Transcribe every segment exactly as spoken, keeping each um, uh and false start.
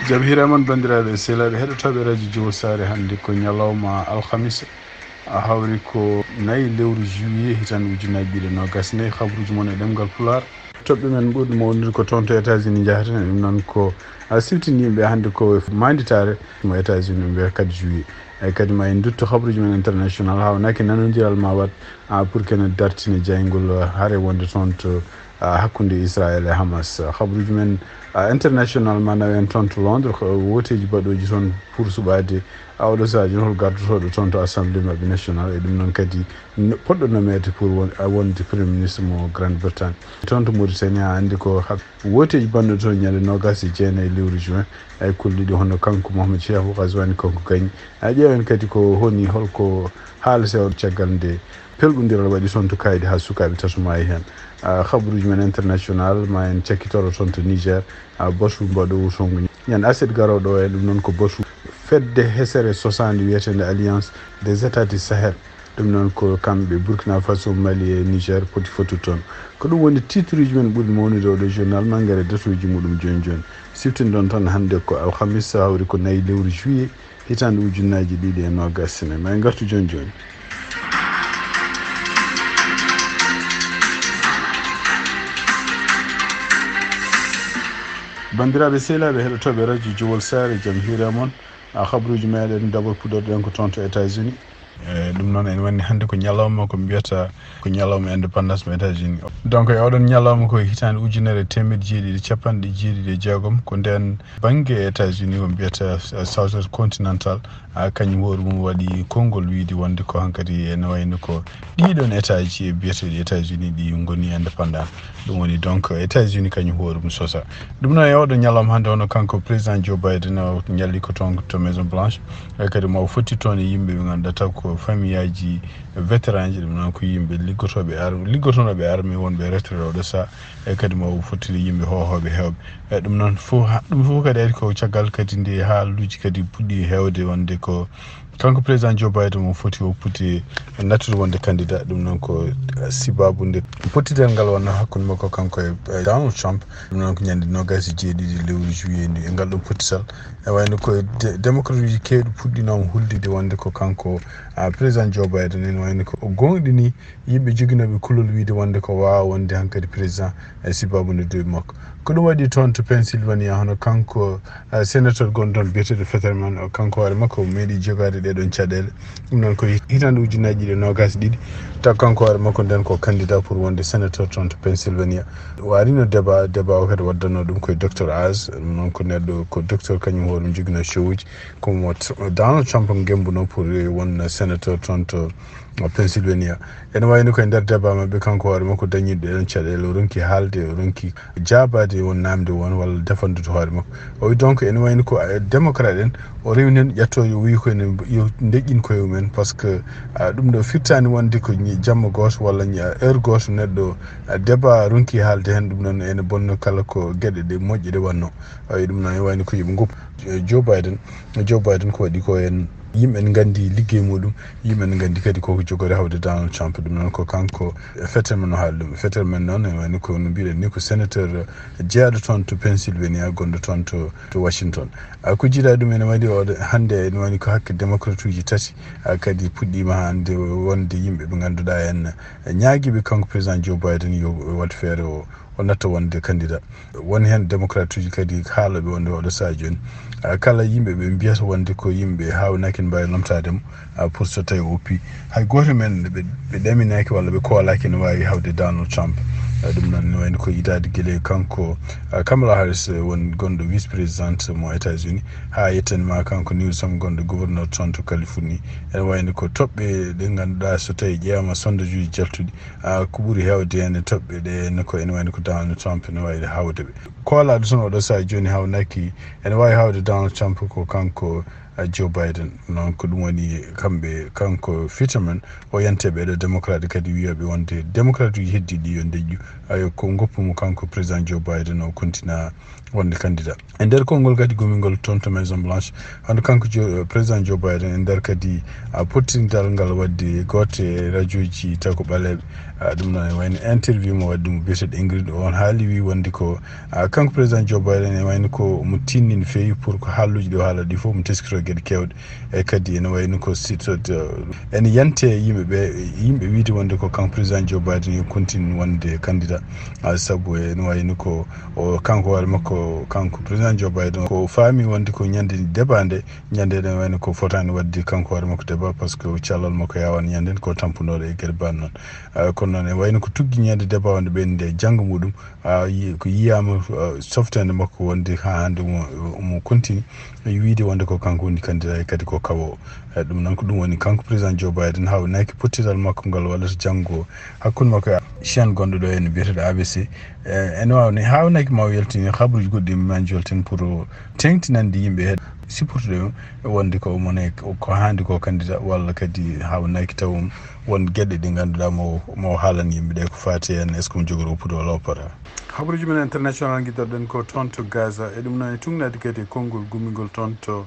Jaɓ hiire mon, banndiraaɓe sehilaaɓe heɗotooɓe Radio Jowol Saare. Hannde ko ñalawma alhamis, a hawri ko nayi lewru juillet, hitande ujunnaji ɗiɗi e nogas e nayi. Habruuji mon e ɗemngal Pulaar. Toɓɓe men ɓurɗe mawnude ko toon to États-Unis njahaten, ɗum noon ko a siftini yimɓe hannde ko maanditaare mo États-Unis, ɓe mbiya quatre juillet. Eeyi, kadi ma en ndutto habruuji men international, haawnaaki nanondiral ma waɗ, a, pour que ne dartina jayngol, a, hare wonde toon to, a, hakkunde Israël e Hamas. Habruuji men, a, international ma nawen toon to Londres, ko wooteeji baɗooji toon pour suɓaade, a, oɗo sahaa jooni hol gardotooɗo toon to assemblée maɓɓe national, e ɗum noon kadi no-, poɗɗo nomeede pour won-, a, wonde premier ministre mo Grande-Bretagne. Toon to Mauritanie, a anndi ko hab-, wooteeji banndo toon ñande noogas e jeenayi lewru juin, ay kolliɗi hono kanko Mohamed Cheikhou Ghazouani kanko gañi. A ƴeewen kadi ko honi, holko haalete on caggal nde pelɓondiral waɗi toon to Kaydi haa sukaaɓe tato maayi heen. A, habruuji men international ma en cakkitoro toon to Niger, a, batu mbaɗoowo toon ko ñande aset garooɗo o, e ɗum noon ko batu fedde hesere sosaande wiyeteende Alliance des États du Sahel. Ɗum noon ko kamɓe Burkina Faso, Mali e Niger poti fotu toon. Ko ɗum woni titruuji men ɓurɗi mawnude oɗo journal, ma ngare datuuji muɗum jooni jooni. Siftinɗon tan hannde ko alhamis, hawri ko nayi lewru juillet, hitande ujunnaji ɗiɗi e noogas e nayi. Ma en ngartu jooni jooni. Banndiraaɓe sehilaaɓe heɗotooɓe Radio Jowol Saare, jam hiire mon. A, habruuji meɗen d'abord puɗɗorɗen ko toon to États-Unis. E, ɗum noon ene wonde hannde ko ñalawma ko mbiyata ko ñalawma indépendance mo États-Unis. Donc e oɗon ñalawma ko hitande ujunere e teemedde jeeɗiɗi e capanɗe jeeɗiɗi e jeegom, ko nden bannge États-Unis ko mbiyata, eh, South Continental, a, kañum hoore mum waɗi konngol wiide wonde ko hankadi ene wayno ko ɗiɗon état ji e biyeteeɗi États-Unis ɗi ngoni indépendant. Ɗum woni donc États-Unis kañum hoore mum sosa. Ɗum noon e oɗo ñalawma hannde, hono kanko président Joe Biden o ñalli ko toon to Maison Blanche. E kadi mo o fotti toon e yimɓe ɓe ngannduɗaa taw ko famiyaaji vétéranji, ɗum noon ko yimɓe liggotooɓe ar-, liggotonooɓe armée wonɓe retraite oɗo sahaa. E kadi mo o fottiri yimɓe hohooɓe heewɓe. E ɗum noon fof, ha-, ɗum fof kadi ari ko caggal kadi nde haaluuji kadi puɗɗi heewde wonde ko kanko président Joe Biden mo foti o puɗɗi nattude wonde candidat. Ɗum noon ko, eh, sababu nde pottital ngal wonnoo hakkunde makko kanko e, e Donald Trump. Ɗum noon ko ñande noogas e jeeɗiɗi lewru juillet ndi e ngal ɗum pottital. E wayno ko de-, démocrate uji keewɗi puɗɗinooma hulde wonde ko kanko, ah, président Joe Biden ene wayno ko o goongɗini yimɓe joginooɓe kulol wiide wonde ko waawa wonde hankadi président e sababu nde duuɓi makko. Ko ɗum waɗi toon to Pennsylvania, hono kanko, eh, sénateur gonɗo toon biyeteeɗo Fetterman, o kanko hoore makko o meeɗi jogaade ɗee ɗoon caɗeele. Ɗum noon ko hi-, hitande ujunnaji ɗiɗi e noogas e ɗiɗi, taw kanko hoore makko nden ko candidat pour wonde sénateur toon to Pennsylvania. O arino débat, débat o kadi waddannoo ɗum koye docteur Oz, ɗum noon ko neɗɗo, ko docteur kañum hoore mum joginoo show uji, ko mo t-, Donald Trump ngemmbuno pour won sénateur toon to Pennsylvania. Ene wayno ko e nder débat maɓɓe, kanko hoore makko dañiiɗo ɗeen caɗeele, o ronki haalde, o ronki jaabaade won naamnde won walla defandude hoore makko. O wi donc ene wayno ko, eh, démocrate en, o rewni heen ƴettoo yo wi ko ene yo deƴƴin koye mumen, par ce que, ah, ɗum ɗo firtaani wonde ko ñi-, jamma gooto walla ñi-, heure gooto neɗɗo, ah, débat ronki haalde heen, ɗum noon ene bonnoo kala ko geɗe ɗe moƴƴe ɗe wannoo. Awi ɗum noon ene wayno ko yo ɓe ngoppu, eh, Joe Biden. Joe Biden ko waɗi ko en yimɓe ne nganndi liggey muɗum, yimɓe ne nganndi kadi koko jogori hawde Donald Trump. Ɗum noon ko kanko Fetterman o haali ɗum. Fetterman noon ene wayno ko no mbiɗen ni ko sénateur jeyaaɗo toon to Pennsylvania, gonɗo toon to, to Washington. A, ko jiiɗa ɗum ene waɗi o hannde ene wayno ko hakke démocrate uji tati, a, kadi puɗɗiima hannde wonde yimɓe ɓe ngannduɗaa en ñaagiiɓe kanko président Joe Biden yo waɗ feere o o natta wonde candidat. Won heen démocrate uji kadi haalooɓe wonde oɗo sahaa jooni, ah, kala yimɓe ɓe mbiyata wonde ko yimɓe haawnaaki ne mbaawi lomtaade mo, ah, pour so tawi o oppi. Hay gooto men ɓe, ɓe ɗaminaaki walla ɓe koolaaki ne waawi hawde Donald Trump. Ah, ɗum noon ne wayno ko yiɗaade gila kanko, ah, Kamala Harris, eh, won gonɗo vice présidente mo États-Unis, haa yetten ma kanko Newsom gonɗo gouverneur toon to Californie. Ene wayno ko toɓɓe ɗe ngannduɗaa so tawi ƴeewaama sondage uji jaltuɗi, ah, ko ɓuri heewde heen e toɓɓe ɗe ne ko ene wayno ko Donald Trump ene waawi hawde ɓe. Koolaaɗo toon oɗo sahaa jooni haawnaaki ene waawi hawde Donald Trump ko kanko, ah, Joe Biden. Noon ko ɗum woni kamɓe, kanko Fetterman o yanti ɓeeɗo démocrate kadi wiyooɓe wonde démocrate uji heddiiɗi yo deƴƴu. Ayo ko ngoppu mo kanko président Joe Biden o kontina wonde candidat. E nder konngol kadi gomingol toon to Maison Blanche, hono kanko Jo-, président Joe Biden e nder kadi, a, pottindiral ngal waɗde gooto e rajooji tawi ko ɓaleeɓe, a, ɗum noon e wayno interview mo waɗi ɗum biyeteeɗo Ingrid, on haali wi wonde ko, a, Kanko président Joe Biden, ene wayno ko mo tinni no feewi pour ko haalluuji ɗi o haala ɗi fof mo teskito geɗe keewɗe. E kadi ene wayno ko sitto, ene yante yimɓe ɓe, yimɓe wiide wonde ko kanko président Joe Biden yo continue wonde candidat. Ah, sabu ene wayno ko o, kanko hoore makko, kanko président Joe Biden, ko faami wonde ko ñande débat nde, ñande ɗen wayno ko fotaani waɗde kanko hoore makko débat, par ce que callal makko yaawaani ñande ko tampunooɗo e geɗe baaɗe noon. Ah, kono noon ene wayno ko tuggi ñande débat wonde ɓen nde janngo muɗum, ah, yi-, ko yiyaama, ah, softeende makko wonde haa hannde mo, mo continue e wiide wonde ko kanko woni candidat e kadi ko kawo. Eh, ɗum noon ko ɗum woni kanko président Joe Biden, haawnaki pottital makko ngal waɗata janngo hakkunde makko e chaîne gonɗo ɗo ene biyeteeɗo A B C. Eh, ene waawi ne haawnaki ma o yaltini habaruuji goɗɗi ma jolten pour teŋtinande yimɓe he supportude wonde ko omo ne ko haandi ko candidat walla kadi haawnaki taw won geɗe ɗe ngannduɗaa mo, mo haalan yimɓe ɗe ko faati heen, est-ce que mo jogori woppude walla woppata? Habaruuji men international ngiɗɗoɗen ko toon to Gaza. E ɗum noon e tugnaade kadi e konngol gummingol toon to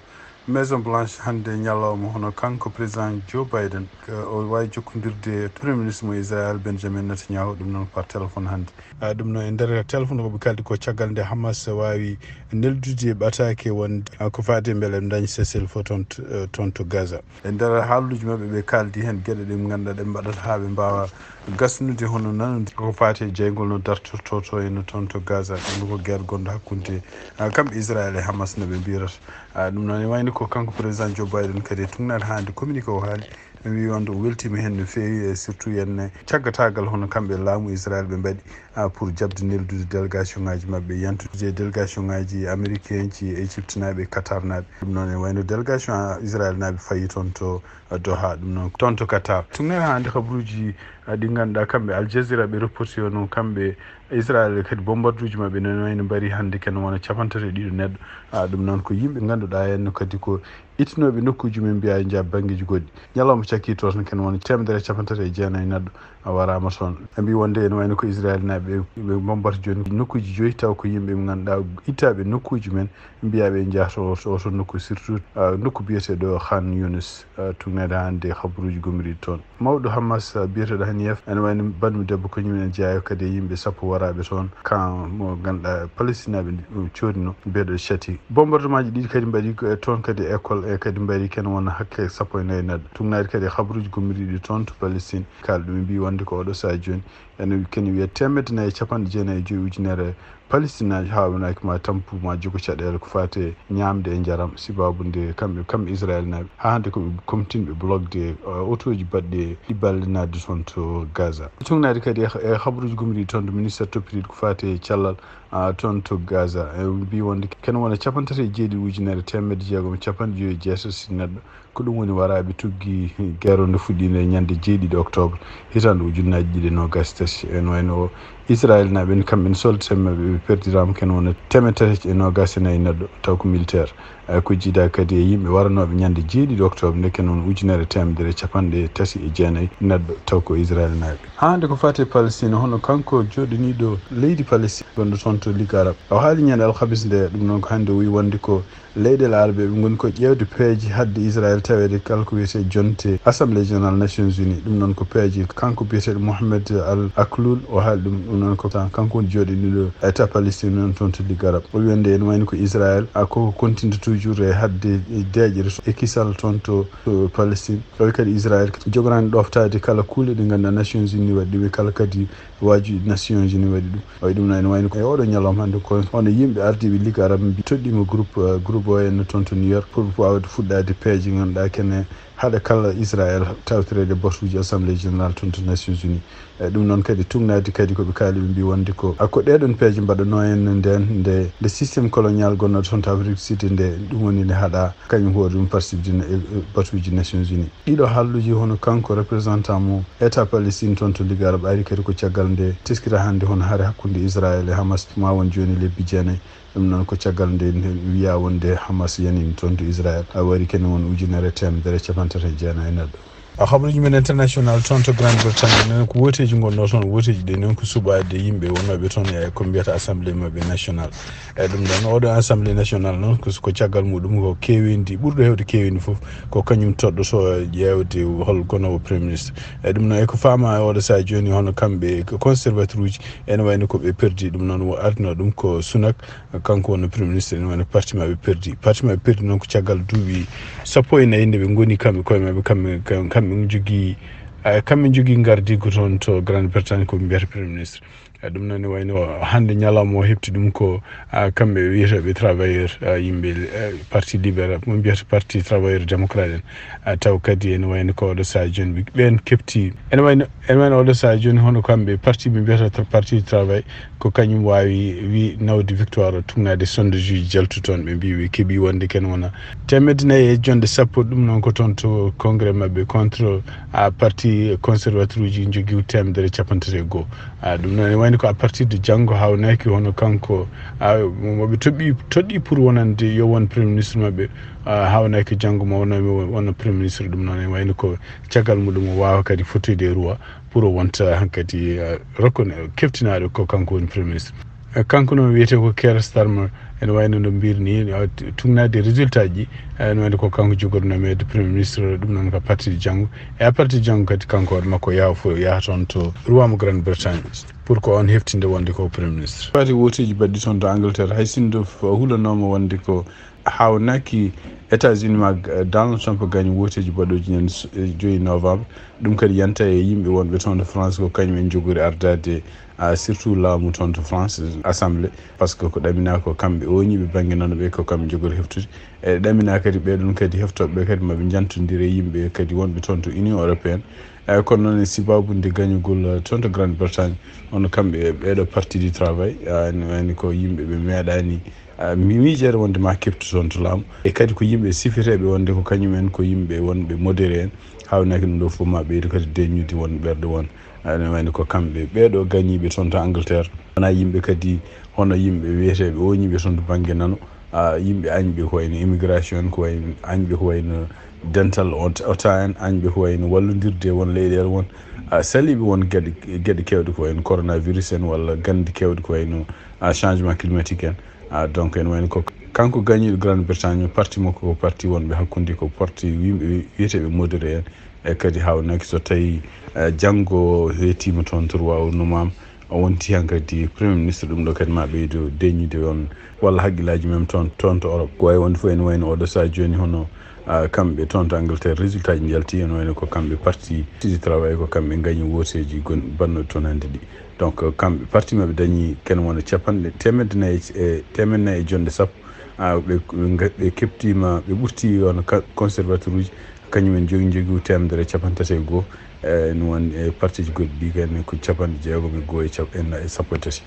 Maison Blanche hannde ñalawma, hono kanko président Joe Biden, ko o waawi jokkondirde e premier ministre mo Israël, Benjamin Netanyahu, ɗum noon par téléphone hannde. Ah, ɗum noon e nder téléphone ko ɓe kaldi ko caggal nde Hamas waawi neldude ɓataake wonde, ah, ko faati e mbele ɓe dañi cessez-le-feu toon to, eh, toon to Gaza. E nder haalluuji maɓɓe ɓe kaldi heen geɗe ɗe ɓe ngannduɗaa ɗe ɓe mbaɗata haa ɓe mbaawa gasnude hono nanondir ko faati e jeyngol no dartorto to e no toon to Gaza, ɗum ko guerre gonɗo hakkunde, ah, kamɓe Israël e Hamas no ɓe mbirata. Ah, ɗum noon e wayno ko kanko président Joe Biden kadi e tugnaade hannde communiqué o haali, ɓe mbi wonde o weltiima heen no feewi, e surtout heen caggataagal hono kamɓe laamu Israël ɓe mbaɗi, ah, pour jaɓde neldude délégation ngaji maɓɓe, yantude e délégation ngaji américain ji, égyptenaaɓe, qatarnaaɓe. Ɗum noon e wayno délégation, ah, Israël naaɓe fayi toon to Doha, ɗum noon toon to Qatar. Tugnaade hannde habaruuji, ah, ɗi ngannduɗaa kamɓe Al Jazeera ɓe reporti, hono kamɓe Israël kadi bombarduuji maɓɓe noon wayno mbari hannde ken wona capanɗe tati e ɗiɗo neɗɗo. Ah, ɗum noon ko yimɓe ngannduɗaa henno kadi ko ittinooɓe nokkuuji men mbiyaa njaha banngeeji goɗɗi. Ñalawma cakkiiɗo tan ken wona teemedere e capanɗe tati e jeenayi neɗɗo a waraama toon. Ɓe mbi wonde ene wayno ko Israël naaɓe ɓe, ɓe mbombata jooni nokkuuji joyi taw ko yimɓe ɓe ngannduɗaa ittaaɓe nokkuuji men mbiyaa ɓe njaha to, to, to nokku surtout, ah, nokku biyeteeɗo Khan Younis, ah, tugnaade hannde habaruuji gummiriiɗi toon. Mawɗo Hamas, ah, biyeteeɗo Haniyef, ene wayno banndum debbo kañum en jeyaa kadi e yimɓe sappo waraaɓe toon, kan mo ngannduɗaa Palestinaaɓe ndi, ɗum coodino, biyeteeɗo Chati. Bombardemaaji ɗiɗi kadi mbaɗi ko e toon kadi e école, e kadi mbaɗi ken wona hakke sappo e nayi neɗɗo. Tugnaade kadi e habaruuji gummiriiɗi toon to Palestine, kaal ɗum mbi wonde ko oɗo sahaa jooni, ene ken wiya teemedde nayi e capanɗe jeenayi e joyi ujunere Palestinaajo haawnaki ma tampu ma jogo caɗeele ko faati e ñaamde e njaram, sibabu nde kamɓe, kamɓe Israël naaɓe, haa hannde ko ɓe komtinɓe blogde, eh, otooji baɗɗi ɗi balle naatde toon to Gaza. Tugnaade kadi e, e habaruuji gummiriiɗi toon to ministère toppitiiɗo ko faati e cellal, ah, toon to Gaza. E mbi wonde ken wona capanɗe tati e jeeɗiɗi ujunere teemedde jeegom e capanɗe joyi e jeetati neɗɗo. Ko ɗum woni waraaɓe tuggi guerre o nde fuɗɗiinde e ñande jeeɗiɗi octobre hitaande ujunnaaji ɗiɗi e noogaas e tati. En wayno o Israël naaɓe en kamɓe en soldat maɓɓe ɓe perdiraama ken wona teemedde tati e noogaas e nayi neɗɗo taw ko militaire. Eh, ko jiidaa kadi e yimɓe waranooɓe ñande jeeɗiɗi octobre nde ken wona ujunere teemedere e capanɗe tati e jeenayi neɗɗo taw ko Israël naaɓe. Haa hannde ko faati e Palestine, hono kanko jooɗiniiɗo leydi Palestine gonɗo toon to Ligue Arabe, o haali ñande alhamis nde, ɗum noon ko hannde o wi wonde ko leyɗeele arabe ɓe ngoni ko ƴeewde peeje haɗde Israël taweede kala ko wiyetee jonte Assemblée Générale Nations Unies. Ɗum noon ko peeje kanko biyeteeɗo Mohamed Al Aklul o haali ɗum. Ɗum noon ko tan kanko woni jooɗiniiɗo État Palestine noon toon to Ligue Arabe. O wi wonde ene wayno ko Israël a ko continue toujours e haɗde deeƴere e kisal toon to, to Palestine. O wi kadi Israël jogoraani ɗoftaade kala kuule ɗe ngannduɗaa Nations Unies waɗi ɗum e kala kadi waajuuji Nations Unies waɗi ɗum. O wi ɗum noon ene wayno ko e oɗo ñalawma hannde ko hono yimɓe ardiiɓe Ligue Arabe mbi toɗɗiima groupe, eh, groupe o henno toon to New York pour waawde fuɗɗaade peeje ngannduɗaa kene haɗa kala Israël tawtoreede batuuji Assemblée Générale toon to Nations Unies. E ɗum noon kadi tugnaade kadi ko ɓe kaali ɓe mbi wonde ko, a ko ɗeɗon peeje mbaɗanoo en nden nde, nde système colonial gonnoɗo toon to Afrique du Sud nde ɗum woni nde haɗa kañum hoore ɗum participde e, e batuuji Nations Unies. Ɗiɗo haalluuji hono kanko représentant mo État Palestine toon to Ligue Arabe ari kadi ko caggal nde teskira hannde hono hare hakkunde Israël e Hamas ma won jooni lebbi jeenayi. Ɗum noon ko caggal nde, nde wiyaa wonde Hamas yanini toon to Israël. A wari kene won ujunere teemedere capanɗe tati e jeenayi e neɗɗo. A habaruji men international toon to Grande Bretagne, noon ko wooteeji ngonno toon. Wooteeji ɗi noon ko suɓaade yimɓe wonnooɓe toon e ko mbiyata assemblée maɓɓe national. E ɗum ɗoon, oɗo assemblée national noon ko, ko caggal muɗum ko keeweendi, ɓurɗo heewde keeweendi fof, ko kañum toɗɗoto ƴeewde hol gonoowo premier ministre. E ɗum noon, e ko faama e oɗo sahaa jooni, hono kamɓe ko conservateur uji, ene wayno ko ɓe perdi. Ɗum noon, o ardino ɗum ko Sunak, kanko wonno premier ministre, ene wayno parti maɓɓe perdi. Parti maɓɓe perdi noon ko caggal duuɓi sappo e nayi nde ɓe ngoni kamɓe koye maɓɓe, kamɓe, kam-, kamɓe njogii, eh, kamɓe njogii ngardiigu toon to Grande Bretagne, ko mbiyata premier ministre. Eh, ɗum noon ne wayno hannde ñalawma o heɓti ɗum ko, ah, kamɓe wiyeteeɓe travailleur, ah, yimɓe, eh, parti libéral, mo mbiyata parti travailleur démocrate en. Ah, taw kadi ene wayno ko oɗo sahaa jooni ɓe, ɓeen keɓti. Ene wayno, ene wayno oɗo sahaa jooni hono kamɓe parti ɓe mbiyata tra-, parti du travail, ko kañum waawi wi nawde victoire o, tugnaade sondage uji jaltu toon, ɓe mbii ɓe keɓi wonde ken wona teemedde nayi e jonde sappo, ɗum noon ko toon to congrès maɓɓe contre, ah, parti conservateur uji, njogii teemedere capanɗe tati e goo. Ah, ɗum noon ene wayno ko à partir de janngo, haawnaki hono kanko, ah, mo ɓe toɗɗi, toɗɗi pour wonande yo won premier ministre maɓɓe, ah, haawnaki janngo mo wonno, wonno premier ministre. Ɗum noon ene wayno ko caggal muɗum o waawa kadi fottoyde e roi pour o wonta hankadi, ah, reconnu-, keftinaaɗo ko kanko woni premier ministre. Eh, kanko noon wiyetee ko Keir Starmer, ene wayno no mbir ni, eh, t-, tugnaade résultat ji, eh, ene wayno ko kanko jogorno meede premier ministre, ɗum noon ko à partir de janngo. E à partir de janngo kadi kanko hoore makko yaha fo-, yaha toon to roi mo Grande Bretagne pour ko on heftinde wonde ko premier ministre. Fati wooteeji baɗɗi toon to Angleterre, hay sinno f-, hulanooma wonde ko haawnaki États-Unis ma, eh, Donald Trump gañi wooteeji baɗooji ñande s-, eh, joyi novembre. Ɗum kadi yanta e yimɓe wonɓe toon to France ko kañum en jogori ardaade, ah, surtout laamu toon to France, assemblée, parce que ko ɗaminaa ko kamɓe ooñiiɓe bannge nano ɓe, ko kamɓe jogori heftude. E ɗaminaa kadi ɓee ɗoon kadi heftooɓe ɓe kadi maɓe njantondire e yimɓe kadi wonɓe toon to Union européenne. Eeyi, kono noon e sabaabu nde gañugol, eh, toon to Grande Bretagne, hono kamɓe ɓeeɗo Parti du Travail, ah, ene wayni ko yimɓe ɓe meeɗaani, ah, mi-, miijeede wonde ma keɓtu toon to laamu. E kadi ko yimɓe sifeteeɓe wonde ko kañum en ko yimɓe wonɓe modéré en, haawnaaki ɗum ɗo fof ma ɓeydu kadi deññude won ɓerɗe won. Ah, ene wayni ko kamɓe ɓeeɗo gañiiɓe toon to Angleterre. Wonaa yimɓe kadi hono yimɓe wiyeteeɓe ooñiiɓe toon to bannge nano. Ah, yimɓe añɓe ko wayno immigration, ko wayno añɓe ko wayno dental ot-, ota en, añɓe ko wayno wallondirde won leyɗeele won, ah, saliiɓe won geɗe, geɗe keewɗe ko wayno coronavirus en walla gannde keewɗe ko wayno, ah, changement climatique en. Ah, donc ene wayno ko kanko gañiiɗo Grande Bretagne, parti makko ko parti wonɓe hakkunde, ko parti yimɓe wiyeteeɓe modéré en. E kadi haawnaaki so tawii, eh, janngo heetiima toon to roi o numaama, o wonti hankadi premier ministre, ɗum ɗo kadi ma ɓeydo deññude on walla haqqillaaji mem toon, toon to Europe. Ko wayi wonde fof ene wayno oɗo sahaa jooni hono, ah, kamɓe toon to Angleterre, résultat ji njalti, ene wayno ko kamɓe parti, parti du travail, ko kamɓe gañi wooteeji gon-, bannoɗi toon hannde ɗi. Donc, kamɓe parti maɓɓe dañi ken wona capanɗe, teemedde nayi e, teemedde nayi e jonde sappo. Ah, ɓe, ɓe nga-, ɓe keɓtiima, ɓe ɓurti wona ka-, conservateur uji, kañum en jogi, jogi teemedere e capanɗe tati e goo. Eh, ene won e parti ji goɗɗi ɗi kadi ko capanɗe jeegom e goo e cap-, e na-, e sappo e tati.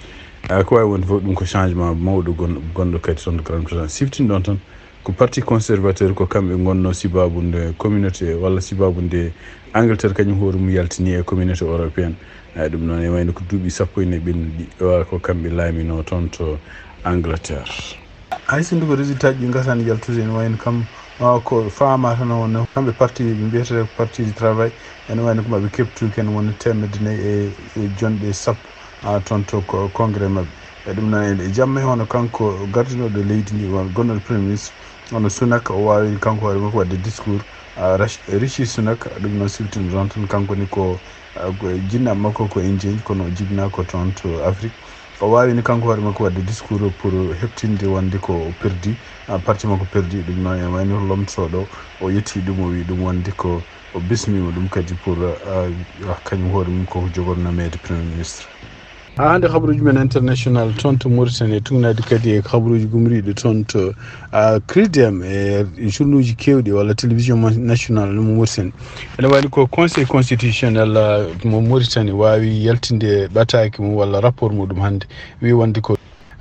Ah, ko wayi wonde fof, ɗum ko changement mawɗo gon-, gonɗo kadi toon to Grande Bretagne. Siftin ɗoon tan, ko parti conservateur ko kamɓe ngonno sabaabu nde communauté walla sabaabu nde Angleterre kañum hoore mum yaltini e communauté européenne. Eh, ɗum noon ene wayno ko duuɓi sappo e nayi ɓennuɗi, o, ko kamɓe laaminoo toon to Angleterre. Hay sinno ko résultat ji ɗi ngasaani yaltude, ene wayno kam, ah, ko faama tan wonno kamɓe parti ɓe mbiyata parti du travail, ene wayno ko maɓe keɓtu ken wona teemedde nayi e, e jonɗe sappo, ah, toon to ko congrès maɓɓe. E ɗum noon e jamma he hono kanko gardinooɗo leydi ndi, won gonnoɗo premier ministre, hono Sunak, o waawino kanko hoore makko waɗde discours, ah, Rash-, Rishi Sunak, ɗum noon siftinɗo ɗoon tan, kanko ni ko, ah, ko jinnaaɓe makko ko Indien, kono o jibinaa ko toon to Afrique. O waawino kanko hoore makko waɗde discours pour heɓtinde wonde ko o perdi, ah, parti makko perdi, ɗum noon ene wayno lomtotooɗo, o yetti ɗum, o wi ɗum wonde ko o bismiima ɗum kadi pour, ah, ah, kañum hoore mum ko jogorno meede premier ministre. Haa hannde habaruuji men international toon to Mauritanie, tugnaade kadi e habaruuji gumriiɗi toon to, ah, Cridem e journuuji keewɗi walla télévision mo-, national mo Mauritanie. Ene wayno ko Conseil constitutionnel, ah, mo Mauritanie waawi yaltinde ɓataake mum walla rapport muɗum hannde, wi wonde ko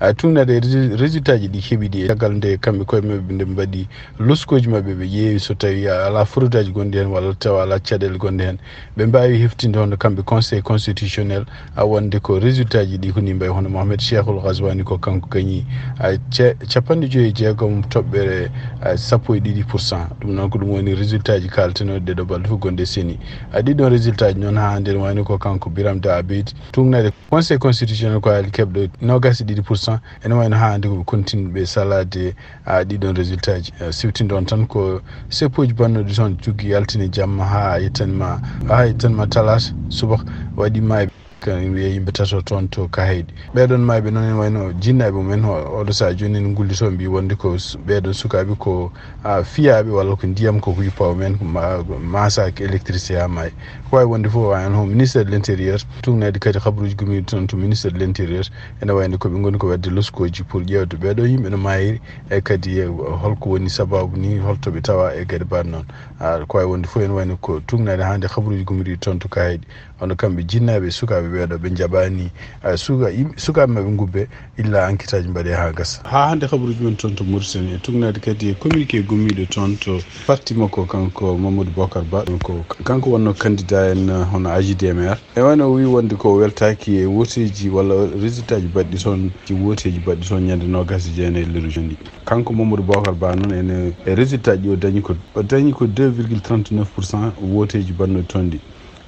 A tuugnaade e résu- résultat ji ɗi keɓi ɗi e caggal nde kamɓe koye maɓɓe nde mbaɗi loskooji maɓɓe, ɓe ƴeewi so tawi alaa fraude aji gonɗi heen walla tawa alaa caɗeele gonɗe heen. Ɓe mbaawi heftinde hono kamɓe conseil constitutionnel a wonde ko résultat ji ɗi ko ni mbayi hono Mohamed Cheikhul Ghazwani ko kanko gañi a ca- capanɗe joyi e jeegom toɓɓere a sappo e ɗiɗi pour cent. Ɗum noon ko ɗum woni résultat ji kaaltenooɗi ɗe ɗo balɗe fof gonɗe seni. A ɗiɗon résultat ji noon haa hannde ne wayno ko kanko Biram Da Abeid tuugnaade conseil constitutionnel ko haali keɓɗo nogas e ɗiɗi pour cent. Ene wayno haa hannde ko ɓe continue ɓe salaade a ɗiɗon résultat ji. Eh, siwtinde on tan ko seppoji bannoɗi toon juggi yaltini jamma haa yettanima haa yettanima talaata subaka waɗi mayɓe kan wiye yimɓe tato toon to Kahayɗi. Ɓeɗon mayɓe noon ene wayno jinnaaɓe mumen o- oɗo saha jooni ene ngulli toon mbi wonde ko s- ɓeɗon sukaaɓe ko a fiyaaɓe walla ko ndiyam ko ko yuppawo men ko ma- masaaki électricité haa maayi. Ko wawi wonde fof wawi heen hono ministère de l'intérieur tuugnaade kadi habaruuji gummiiɗi toon to ministère de l'intérieur ene wayno ko ɓe ngoni ko waɗde loskooji pour ƴeewde ɓeɗo yimɓe no maayiri e kadi e holko woni sababu ni holto ɓe tawa e kadi mbaɗ noon. A ko wawi wonde fof ene wayno ko tuugnaade hannde habaruuji gummiiɗi toon to Kahayɗi. Hono kamɓe jinnaaɓe e sukaaɓe ɓeeɗo ɓe njaɓaani a suka yimɓe sukaaɓe maɓɓe ngubbe illa enquête aji mbaɗe haa gasa. Haa hannde habaruuji men toon to Mauritanie e tuugnaade kadi e communiqué gummiiɗo toon to parti makko kanko Mamadou Bocar Ba. Ko kanko wonno candidat en hono A J D M R. E wayno o wi wonde ko weltaaki e wooteeji walla résultat ji baɗɗi toon ci wooteeji baɗɗi toon ñande noogaas e jeenayi lewru juin ɗi. Kanko Mamadou Bocar Ba noon ene e résultat ji o dañi ko o dañi ko deux virgule trente-neuf pour cent wooteeji baɗnoɗi toon ɗi.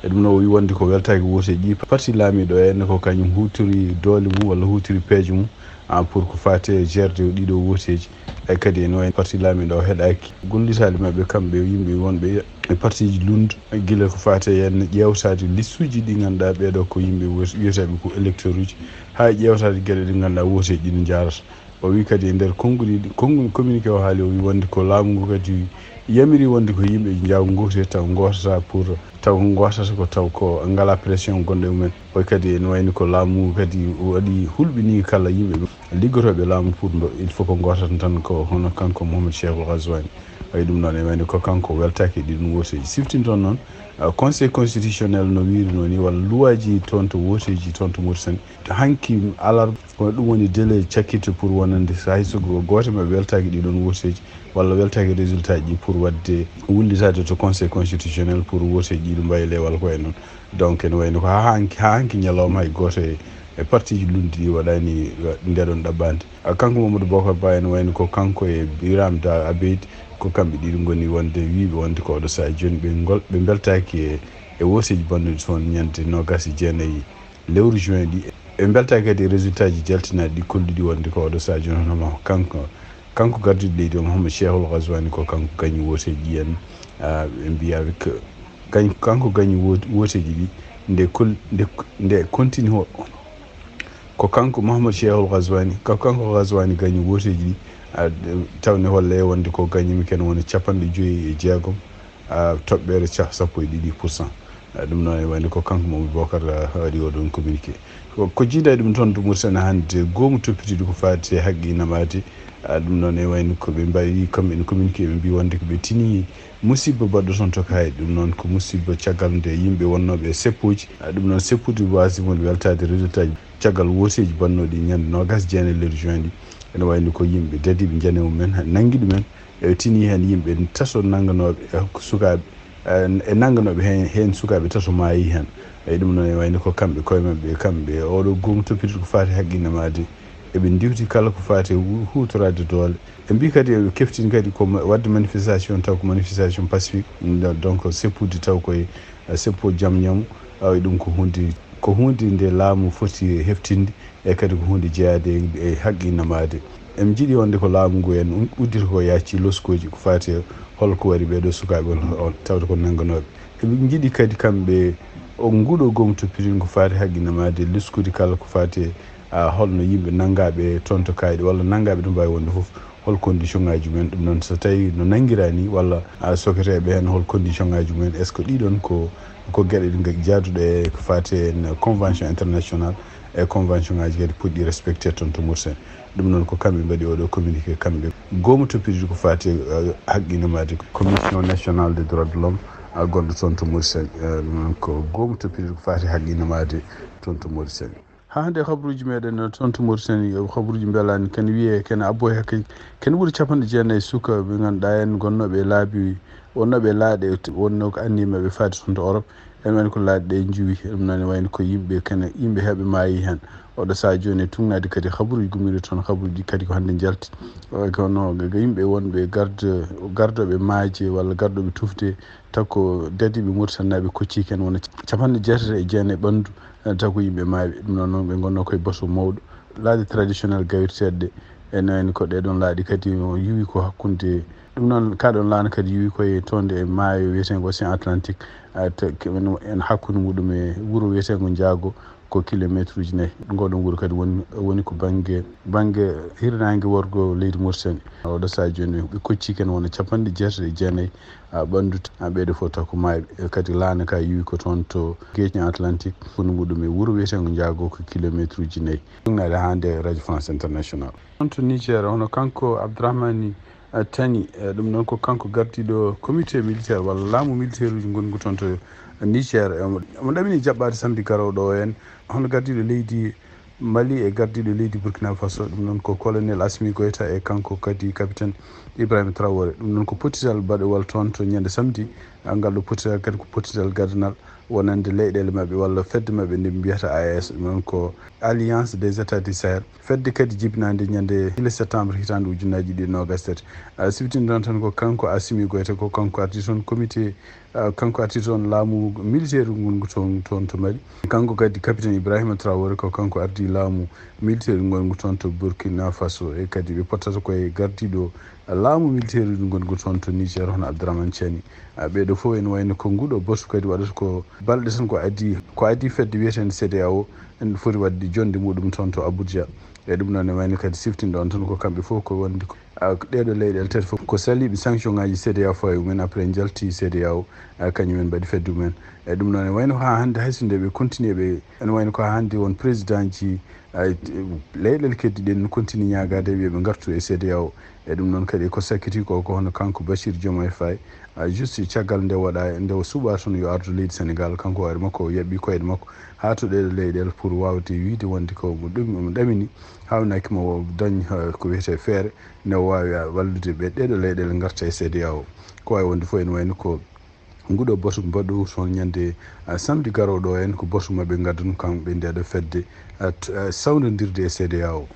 E ɗum noon o wi wonde ko weltaaki wooteeji ɗi parti laamiiɗo o ene ko kañum huutori doole mum walla huutori peeje mum a pour ko faati e gerde o ɗiɗo wooteeji. E kadi ene wayi parti laamiiɗo o heɗaaki gollitaali maɓɓe kamɓe yimɓe wonɓe e partiji lund gila ko faati e yen ƴeewtaade listuuji ɗi ngannduɗaa ɓeeɗo ko yimɓe wiyeteeɓe ko électeur uji haa ƴeewtaade geɗe ɗe ngannduɗaa wooteeji ɗi no njaarata. O wi kadi e nder konnguli konnguli communiqué o haali o wi wonde ko laamu ngu kadi yamiri wonde ko yimɓe njaw goote taw gootata pour taw gootata ko taw ko ngala pression gonɗo e mumen. O wi kadi ene wayni ko laamu ngu kadi waɗi hulɓini kala yimɓe liggotooɓe laamu pour ndo il faut ko gootata tan ko hono kanko Mohamed Cheikhou Ghazouani. Wayi ɗum noon e wayni ko kanko weltaaki ɗi ɗum wooteeji siftinton noon conseil constitutionnel no wiiri noon ni walla luwaaji toon to wooteeji toon to Mauritanie hanki alarba. Kono ɗum woni délai cakkito pour wonande so hay so gooto maɓɓe weltaaki ɗiɗon wooteeji walla weltaaki résultat ji pour waɗde wullitaade to conseil constitutionnel pour wooteeji ɗiɗo mbayle walla ko e noon. Donc ene wayno ko haa hanki haa hanki ñalawma hay gooto e e partiji lunndi ɗi waɗaani ndeɗon ɗaɓɓaande. Kanko Mamadou Bocar Ba ene wayno ko kanko e Biram Da Abeid ko kamɓe ɗiɗo ngoni wonde wiiɓe wonde ko oɗo sahaa jooni ɓe ngol ɓe mbeltaaki e e wooteeji bannuɗi toon ñande noogaas e jeenayi lewru juin ɗi. Ɓe mbeltaaki kadi e résultat ji jaltinaaɗi ɗi kolluɗi wonde ko oɗo sahaa jooni hono kanko kanko gardiiɗo leydi o Mohamed Cheikhou Ghazouani ko kanko gañi wooteeji ɗi en ɓe mbiya avec gañ kanko gañi wooteeji ɗi nde kol nde nde continue o ko kanko Mohamed Cheikhou Ghazouani ko kanko Ghazouani gañi wooteeji ɗi tawde holle wonde ko gañi mi ken woni capanɗe joyi e jeegom toɓɓere sappo e ɗiɗi pour cent. Ɗum noon e wayde ko kanko Mamadou Bocar waɗi oɗon communiqué. Ko jiida ɗum toon to Mauritanie hannde goomu toppitiiɗo ko faati e haqqe inna maadi. Ɗum noon e wayde ko ɓe mbaɗi kamɓe ene communiqué ɓe mbi wonde ko ɓe tini musiba baɗɗo toon to Kaydi. Ɗum noon ko musiba caggal nde yimɓe wonnooɓe e seppuuji. Ɗum noon seppuuji waasi mon weltaade résultat ji caggal wooteeji bannooɗi ñande noogaas jeenayi lewru juin ɗi. Ene wayde ko yimɓe dadiiɓe njane mumen nanngi ɗumen. E tini heen yimɓe tato nannganooɓe sukaaɓe e nannganooɓe heen heen sukaaɓe tato maayi heen. E ɗum noon e wayde ko kamɓe koye maɓɓe kamɓe oɗo goomu toppitiiɗo ko faati haqqe inna maadi. Eɓe ndiwti kala ko faati e huutoraade doole. Ɓe mbi kadi eɓe keftini kadi ko waɗde manifestation taw ko manifestation pacifique. Donc seppude taw koye seppo jam ñamu awa ɗum ko hunde ko hunde nde laamu foti heftinde. E kadi ko hunde jeyaade e haqqe inna maadi. Eɓe njiɗi wonde ko laamu ngu en uddita ko yaaccii loskooji ko faati e hol ko waɗi ɓeeɗo sukaaɓe on tawde ko nannganooɓe. Eɓe njiɗi kadi kamɓe o nguuɗo goomu toppitiiɗo ko faati haqqe inna maadi loskooji kala ko faati e holno yimɓe nanngaaɓe toon to Kaydi walla nanngaaɓe to mbaawi wonde fof hol condition ngaaji mumen. Ɗum noon so tawii no nanngiraa nii walla soketeeɓe heen hol condition ngaaji mumen est ce que ɗiɗon ko ko geɗe ɗe jaaduɗe e ko faati e convention international e convention ngaaji kadi potɗi respecté toon to Mauritanie. Ɗum noon ko kamɓe mbaɗi oɗo communiqué kamɓe goomu toppitiiɗo ko faati e haqqe inna maadi commission nationale des droits de l'homme gonɗo toon to Mauritanie. Ɗum noon ko goomu toppitiiɗo ko faati e haqqe inna maadi toon to Mauritanie. Haa hannde, habruuji meɗen toon to Mauritanie, habruuji mbelaani, kene wiyee kene abbo e hakke, kene ɓuri capanɗe jeenayi suka ɓe ngannduɗaa en gonnooɓe e laabi, wonnooɓe e laaɗe, wonnoo ko anniya maɓɓe faade toon to Europe. En wani ko laaɗe ɗe njuwi, ɗum noon ne wayno ko yimɓe kene, yimɓe heɓe maayi heen. Oɗo sahaa jooni e tugnaade kadi habruuji gummiiɗo toon, habruuji kadi ko hannde njalti. Eh, kono yimɓe wonɓe garde, gardooɓe maaje walla gardooɓe tufde, taw ko dadiiɓe Mauritanie naaɓe kocci ken wona capanɗe jeetati e jeenayi ɓanndu, eh, taw ko yimɓe maayɓe. Ɗum noon, noon ɓe ngonnoo koye basu mawɗo. Laaɗe traditionnel gawirteeɗe ɗe, ene wayno ko ɗee ɗoon laaɗe kadi o yuwi ko hakkunde. Ɗum noon, kaa ɗoon laana kadi yuwi koye toonde e maayo wiyeteengo Océan Atlantique, ah, te, ke-, en, en hakkunde muɗum e wuro wiyeteengo Njaago ko kilomeetruuji nayi. Ngooɗoon wuro kadi woni, woni ko bannge, bannge hirnaange worgo leydi Mauritanie. Oɗo sahaa jooni ɓe kocci ken wona capanɗe jeetati e jeenayi, ah, ɓanndu, ah, ɓeeɗo fof taw ko maayɓe. E kadi laana ka yuwi ko toon to Océan Atlantique, hakkunde muɗum e wuro wiyeteengo Njaago ko kilomeetruuji nayi. Tugnaade haa nde Radio France International. Toon to Niger, hono kanko Abdourahmane, eh, Tani, eh, ɗum noon ko kanko gardiiɗo comité militaire walla laamu militaire uji ngongu toon to Niger. Eh, omo, omo ɗamini jaɓɓaade samedi garooɗo o en, hono gardiiɗo leydi Mali e gardiiɗo leydi Burkina Faso, ɗum noon ko colonel Assimi Goïta e kanko kadi capitaine Ibrahima Traoré. Ɗum noon ko pottital baɗowal toon to ñande samedi, ah, ngal ɗo pottital kadi ko pottital gadanal wonande leyɗeele maɓɓe walla fedde maɓɓe nde ɓe mbiyata A E S, ɗum noon ko Alliance des États du Sahel. Fedde kadi jibinaande ñande le septembre hitaande ujunnaaji ɗiɗi e noogaas e tati. Ah, siftinde noon tan ko kanko Assimi Goïta, ko kanko ardi toon comité, ah, kanko ardi toon laamu militaire ngongu toon, toon to Mali. Kanko kadi capitaine Ibrahima Traoré ko kanko ardi laamu militaire ngongu toon to Burkina Faso. E kadi ɓe pottata koye gardiiɗo laamu militaire uji ngongu toon to Niger, hono Abdourahmane Tchiani. Ah, ɓeeɗo fof ene wayno ko nguɗo basu kadi waɗata ko balɗe tan ko adii, ko adii fedde wiyeteende C E D E A O, en foti waɗde jonnde muɗum toon to Abuja. E ɗum noon ne wayno kadi siftinde on tan ko kamɓe fof ko wonde ko, ah, ɗeeɗo leyɗeele tati fof ko saliiɓe sanction ngaji C E D E A O fawi mumen après njalti C E D E A O, ah, kañum en mbaɗi fedde mumen. E ɗum noon ne wayno haa hannde hay so nde ɓe continue ɓe, ene wayno ko haa hannde won président ji, ay, leyɗeele keddiɗe ne continue ñaagaade wiya ɓe ngartu e C E D E A O. E ɗum noon kadi ko sakkiti ko, ko hono kanko Bassirou Diomaye Faye, ah, juste caggal nde waɗa, nde o suɓa toon yo ardu leydi Sénégal, kanko hoore makko o yaɓɓi koyɗe makko haa to ɗeeɗo leyɗeele pour waawde wiide wonde ko mo ɗum, mo ɗamini, haawnaaki mo o dañ, ah, ko wiyetee feere nde o waawi, ah, wallude ɓe ɗeeɗo leyɗeele ngarta e C E D E A O. Ko waawi wonde fof ene wayno ko nguɗo basu mbaɗo toon ñande, ah, samedi garooɗo en ko basu maɓɓe ngaddan kamɓe ndeeɗo fedde, ah, t-, ah, sawnondirde e C E D E A O.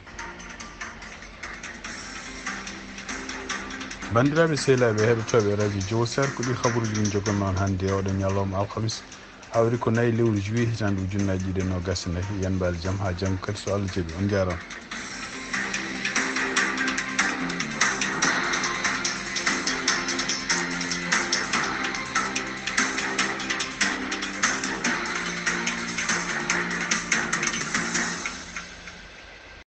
Banndiraaɓe sehilaaɓe heɗotooɓe Radio Jowo Seer, ko ɗi habaruuji min njogannoo on hannde e oɗo ñalawma alhamis, hawri ko nayi lewru juillet hitaande ujunnaaji ɗiɗi e noogaas e nayi. Yan mbaali jam haa janngo kadi so Allah jaɓi. On njaaraama.